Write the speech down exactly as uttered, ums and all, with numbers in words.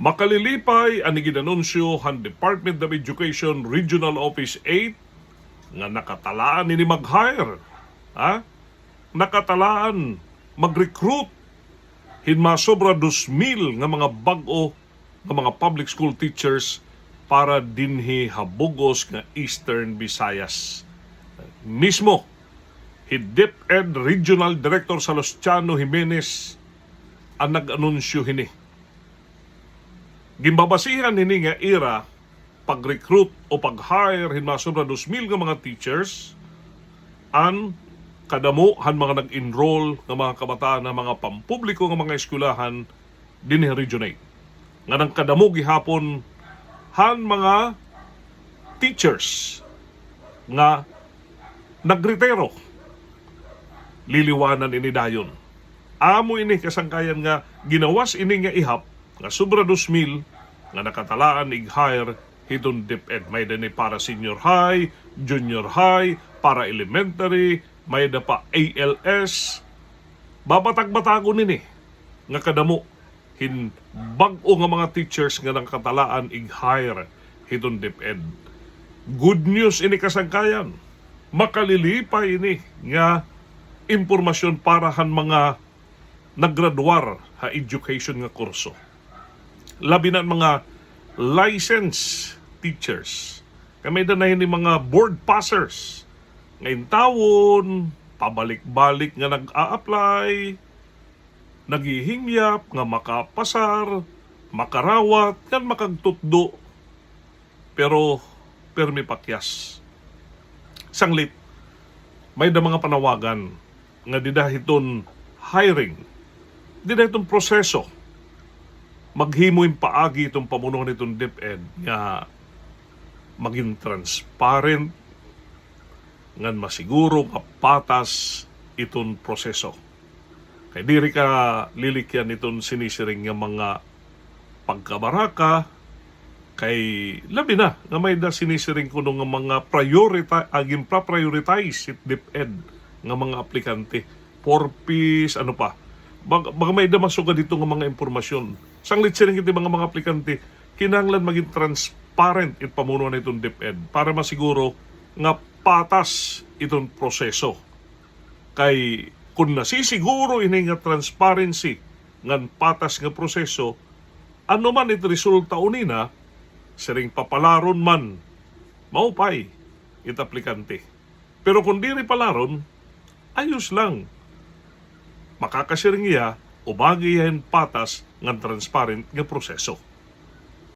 Makalilipay an iginanunsyo han Department of Education Regional Office eight nga nakatalaan ini mag-hire, ha? Nakatalaan mag-recruit hin masobra dos mil nga mga bag-o nga mga public school teachers para dinhi ha bug-os nga Eastern Visayas. Mismo hi DepEd Regional Director Salustiano Jimenez an nag-anunsyo hini. Ginbabasihan hini nga ira pag-recruit o pag-hire hin masobra dos mil nga mga teachers an kadamo han mga nag-enroll nga mga kabataan han mga pampubliko nga mga eskwelahan dinhi ha Region eight. Ngan an kadamo gihapon han mga teachers nga nagretiro. Liliwanan ini dayon. Amo ini kasangkayan nga ginawas ini nga ihap nga sobra dos mil nga nakatalaan ig-hire hiton DepEd. May-ada ini para senior high, junior high, para elementary, may-ada pa A L S. Babatag-batagon ini nga kadamo hin bag-o nga mga teachers nga nakatalaan ig-hire hiton DepEd. Good news ini kasangkayan. Makalilipay ini nga impormasyon para han mga naggraduar ha education nga kurso. Labi na an mga licensed teachers. Kay may-ada na hini mga board passers nga intawon, pabalik-balik nga nag-a-apply, naghihingyap nga makapasar, makarawat, ngan makagtutdo, pero pirmi pakyas. Sanglit, may-ada mga panawagan nga dida hiton hiring, dida hiton proseso, maghimo hin paagi iton pamunuan hiton DepEd nga magin transparent, ngan masiguro nga patas iton proseso. Kay diri ka lilikyan iton sinisiring nga mga pagkabaraka, kay labi na nga may-ada sinisiring kuno nga mga priorita-, ah, ginpra-prioritize it DepEd nga mga aplikante. Four Ps, ano pa. Bag-, baga may-ada masugad hito nga mga impormasyon. Sanglit siring hito mga, mga aplikante, kinahanglan magin transparent it pamunuan hiton DepEd para masiguro nga patas iton proseso. Kay kun nasisiguro ini nga transparency ngan patas nga proseso, ano man it resulta unina, siring papalaron man, maupay it aplikante. Pero kun diri palaron, ayos lang. Makakasiring hiya, umagi hiya hin patas ngan transparent nga proseso.